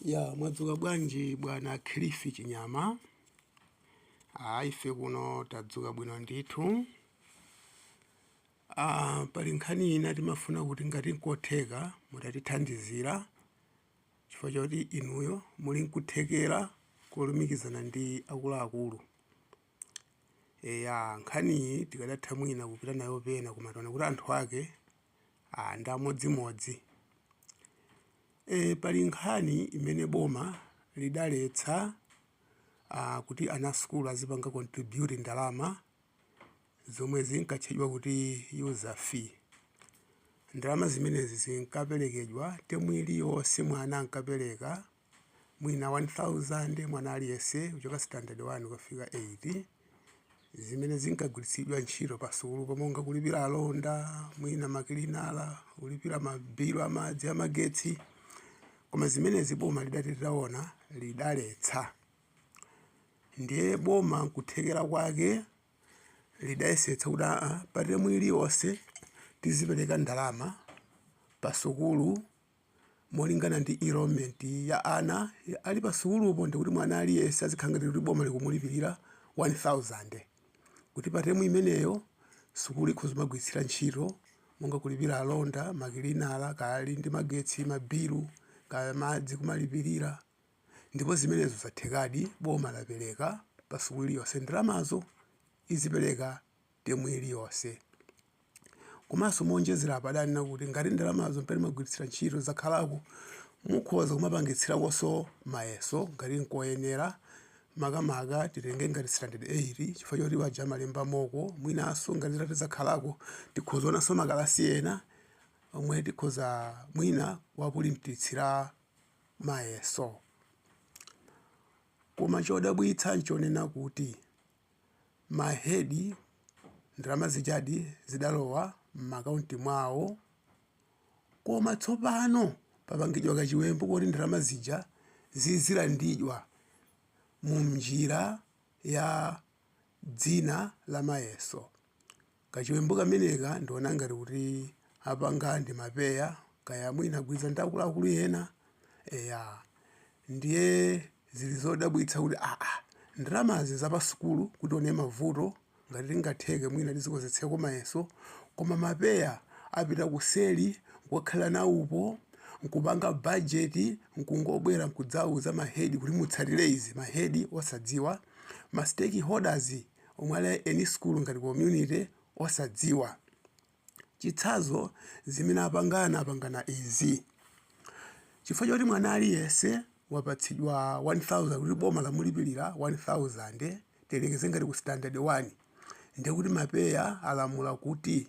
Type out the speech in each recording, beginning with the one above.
Ya, mwadzuka bwanji bwana Cliff Chinyama? Ah, ife kuno tadzuka bwino ndithu. Ah, pali nkhani ina timafuna kuti ngati nkotheka mutatithandizira, chifukwa choti inuyo muli nkuthekera kolumikizana ndi akuluakulu. Eya, nkhaniyi tikadatha mwina kupita nayo pena, koma taona kuti anthu ake, ah, ndi amodzimodzi. Pali nkhani imene boma lidaletsa kuti ana asukulu azipanga contribute ndalama zomwe zinkatchedwa kuti user fee. Ndalama zimenezi zinkaperekedwa temu iliyonse, mwana ankapereka mwina 1000 mwana aliyense kuchoka standard 1 kufika 8, zimene zinkagwiritsidwa ntchito pa sukulupo monga kulipira alonda, mwina makilinala, kulipira mabilu amadzi, amagetsi. Koma zimenezi boma lidati litaona lidaletsa. Ndiye boma nkuthekera kwake lidayesetsa kuti aa, pa temu iliyonse tizipereka ndalama pa sukulu molingana ndi enrollment ya ana ali pa sukulupo, ndikuti mwana aliyense azikhala ngati kuti boma likumulipirira 1000, kuti pa temu imeneyo sukulu ikhoza kumagwiritsira ntchito monga kulipira alonda, makilinala, kali ndi magetsi, mabilu, kaya madzi kumalipirira. Ndipo zimenezo zathekadi, boma lapereka pa sukulu iliyonse ndalamazo, izipereka temu iliyonse. Komanso monjezera apo adanena kuti ngati ndalamazo mpene magwiritsira ntchito zakhalako, mukhoza kumapangitsirakonso mayeso ngati nkoyenera, makamaka titenge ngati standard 8, chifukwa choti paja amalemba mock. Mwinanso ngati zitati zakhalako, tikhoza onanso makalasi ena omwe tikhoza mwina kuwapulintitsira mayeso. Koma chodabwitsa nchonena kuti mahedi ndalama zijadi zidalowa m'makaunti mwawo, koma tsopano papangidwa kachiwembu kuti ndalama zija zizilandidwa mu njira ya dzina la mayeso. Kachiwembu kameneka ndiona ngati kuti apanga ndi mapeya, kaya mwina agwirizana ndi akuluakulu ena. Eya, ndiye zili zodabwitsa kuti aa, ndalamazi zapasukulu kuti one mavuto ngati tingatheke mwina tizikonzetseko mayeso, koma mapeya apita kuseli nkukakhala nawupo, nkupanga bajeti, nkungobwera nkudzauza mahedi kuti mutsatire izi, mahedi osadziwa, ma stakeholders omwe ali eni sukulu ngati community osadziwa. Chitsanzo, zimene apangana, apangana izi: chifukwa choti mwana aliyense wapatsidwa 1000, kuti boma lamulipirira 1000, tiyerekeze ngati ku standard 1, ndiye kuti mapeya alamula kuti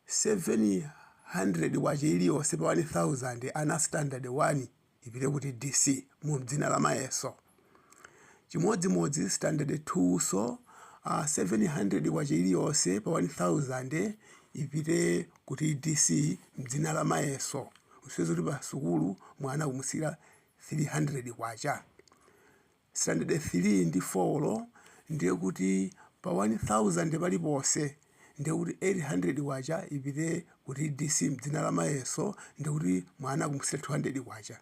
700 kwacha iliyonse pa 1000 ana standard 1 ipite kuti DC mu dzina la mayeso. Chimodzimodzi standard 2, so 700 kwacha iliyonse pa 1000 ipite kuti DC mdzina la mayeso, kusonyeza kuti pa sukulu mwana kumusiyira 300 kwacha. Standard 3 ndi 4, ndiye kuti pa 1000 paliponse ndiye kuti 800 kwacha ipite kuti DC mdzina la mayeso, ndiye kuti mwana kumusiyira 200 kwacha.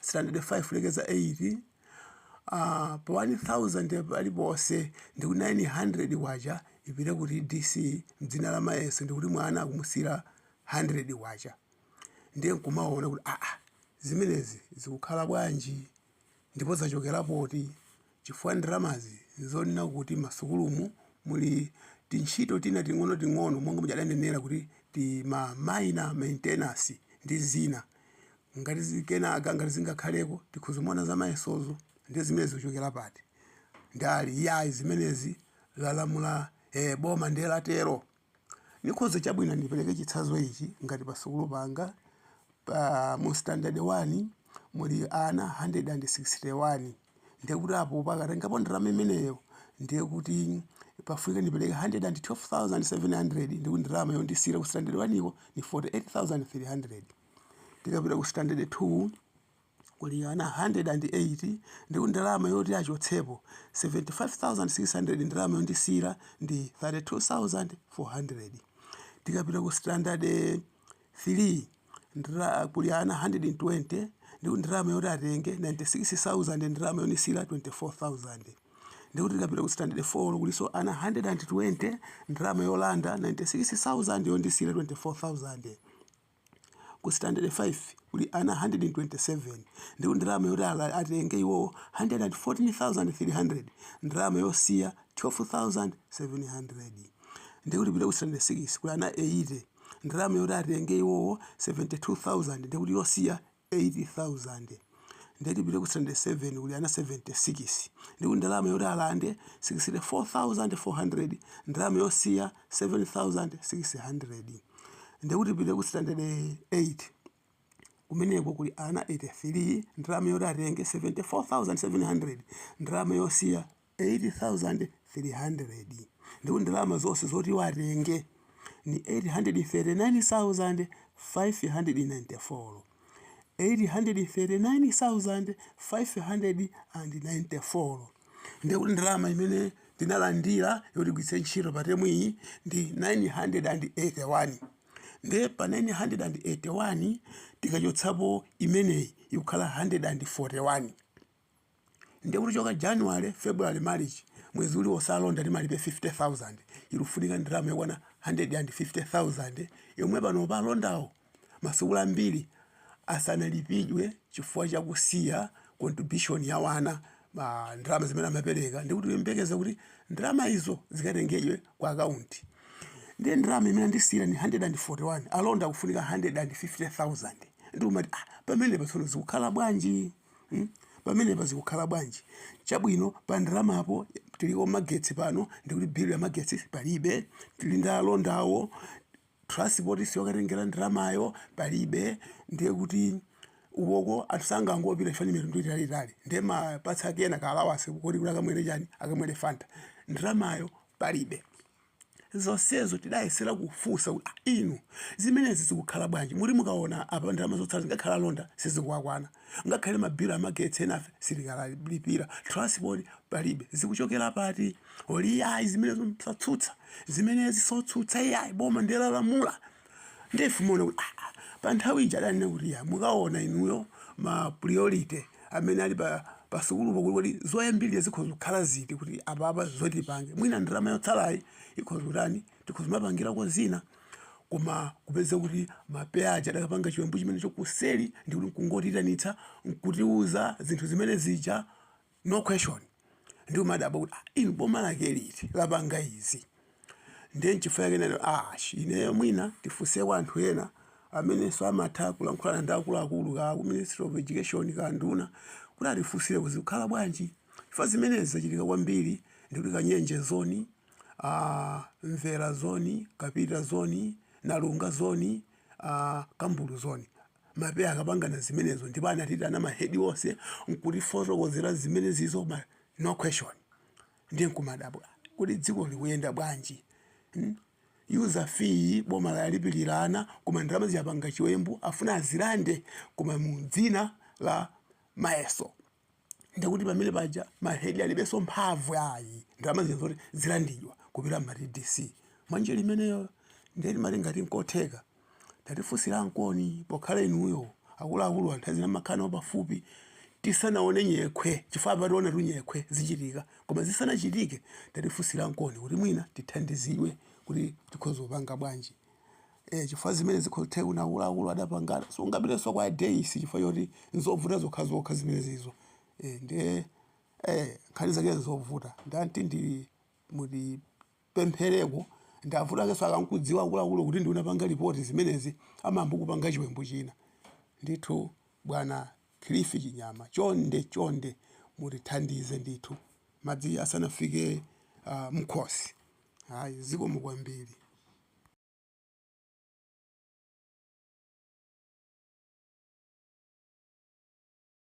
Standard 5 lekeza 8, pa 1000 paliponse ndikuti 900 kwacha ipite kuti DC mdzina la mayeso, ndikuti mwana akumusiyira 100 kwacha. Ndiye nkumaona kuti aa, zimenezi zikukhala bwanji ndipo zachokera poti? Chifukwa ndalamazi zonena kuti masukulumu muli tintchito tina ting'onoting'ono, monga mujadanenera kuti ti ma minor maintenance ndi zina, ngati kenaka ngati zingakhaleko tikhoza kumaona za mayesozo. Ndiye zimene zikuchokera pati? Ndali iyayi, zimenezi lalamula boma, ndiye latero. Nikhoza chabwino ndipereke chitsanzo ichi: ngati pasukulu panga pa mu standard 1 muli ana 161, ndiye kuti apo pakatengapo ndalama imeneyo, ndiye kuti pafunika ndipereke 112,700, ndikuti ndalama yondisiyira ku standard 1 iko ni 48,300. Tikapita ku standard 2 kuli ana 108, ndikuti ndalama yoti achotsepo 75,600, ndalama yondisiyira ndi 32,400. Tikapita ku standard 3 kuli ana 120, Ndikuti ndalama yoti atenge 96,000, ndalama yonisira 24,000. Ndikuti tikapita ku standard 4, kuliso ana 120, ndalama yolanda 96,000, yondisira 24,000. Ku standard 5 kuli ana 127, ndikuti ndalama yoti atenge iwowo 114,300, ndalama yosiya 12,700. Ndikuti pita ku standard 6, kuli ana 80, ndalama yoti atenge iwowo 72,000, ndikuti yosiya 80,000. Ndeti pita ku standard 7, kuli ana 76, ndikuti ndalama yoti alande 64,400, ndalama yosiya 7,600. Ndikuti pita ku standard 8, kumeneko kuli ana 83, ndalama yoti atenge 74,700, ndalama yosiya 8,300. Ndikuti ndalama zonse zoti watenge ni 839,594, 839,594. Ndikuti ndalama imene ndinalandira yoti igwiritse ntchito pa term iyi ndi 981. Nde pa 981 tikachotsapo imeneyi, ikukhala 141. Ndikuti choka January, February, March, mwezi uliwonse alonda timalipe 50,000. Ikufunika ndalama yokwana 150,000 yomwe pano palondawo masiku ambiri asanalipidwe chifukwa chakusiya contribution ya wana, ma ndalama zimene amapereka. Ndikuti uyembekeze kuti ndalama izo zikatengedwe ku akaunti. Ndiye ndalama imene andisiyira ni 141, alonda akufunika 150,000. Ndikumati, ah, pamene patsono zikukhala bwanji? Pamenepa zikukhala bwanji? Chabwino, pa ndalamapo tiliko magetsi pano, ndikuti bill ya magetsi palibe, tili ndi alondawo, transport siyokatengera ndalamayo palibe. Ndiye kuti ukoko anthu sangangopita chifukwa mitundu italitali, ndiye mapatsa kena ka allowance kuti akamwere chani, akamwere Fanta, ndalamayo palibe. Zonsezo tidayesera kufunsa kuti, ah, inu, zimenezi zikukhala bwanji? Muri mukaona apa ndalama zotsala zingakhala alonda sizikuwakwana, ngakhale ma bill amagetsi enafe sitikalipira, transport palibe, zikuchokera pati? Oli ayi, zimenezo msatsutsa, zimenezi sotsutsa iyayi, boma ndelalamula. Ndiye muona kuti ah, pa nthawi ija adanena kuti ya mukaona inuyo ma priority amene ali pa sukulupo, kuti zoyambirira zikhoza kukhala ziti, kuti apapa zotipange mwina ndalama yotsalayi ikhoza kutani, tikhoza kumapangirako zina. Koma kupeza kuti ma PEA aja adakapanga chiwembu chimene chokuseri, ndikuti nkungotitanitsa nkutiuza zinthu zimene zija, no question. Ndi umadabwa kuti, ah, inu, boma lake liti lapanga izi? Ndiye nchifukwa chake nalo, ah, ineyo mwina tifunse kwa anthu ena amenenso amatha kulankhulana ndi akuluakulu ka ku Ministry of Education, ka nduna, kuti atifunsire kuti zikukhala bwanji, chifukwa zimenezi zachitika kwambiri. Ndikuti Kanyenje zone, Mvera zone, Kapita zone, Nalunga zone, Kambulu zone, ma PEA akapangana zimenezo, ndipo anatitana ma head onse nkutifotokozera zimenezizo, ma no question. Ndiye nkumadabwa kuti dziko likuyenda bwanji? User fee boma lalipilirana, koma ndalama ziyapanga chiwembu, afuna azilande, koma mu dzina la mayeso. Ndikuti pamene paja ma head alibenso mphamvu ayi, ndalama zija zoti zilandidwa kupita ma TDC mwanjira imeneyo. Ndiye timati ngati nkotheka tatifunsira nkoni, pokhala inuyo akuluakulu, anthu azina makhala nawo pafupi, tisanaone nyekhwe, chifukwa apationa tu nyekhwe zichitika, koma zisanachitike tatifunsira nkoni kuti mwina tithandizidwe kuti tikhoza kupanga bwanji, chifukwa zimene zikhotheka kuna akuluakulu adapangana, sungapitenso kwa days chifukwa choti nzovuta zokhazokha zimene zizo. Ndiye nkhani zake nzovuta, ndanti ndi mutipemphereko. Ndavuta keso akankudziwa akuluakulu kuti ndiunapanga report zimenezi, amayamba kupanga chiwembu china ndithu. Bwana Cliff Chinyama, chonde chonde mutithandize ndithu madzi asanafike mkhosi. Hayi, zikomo kwambiri.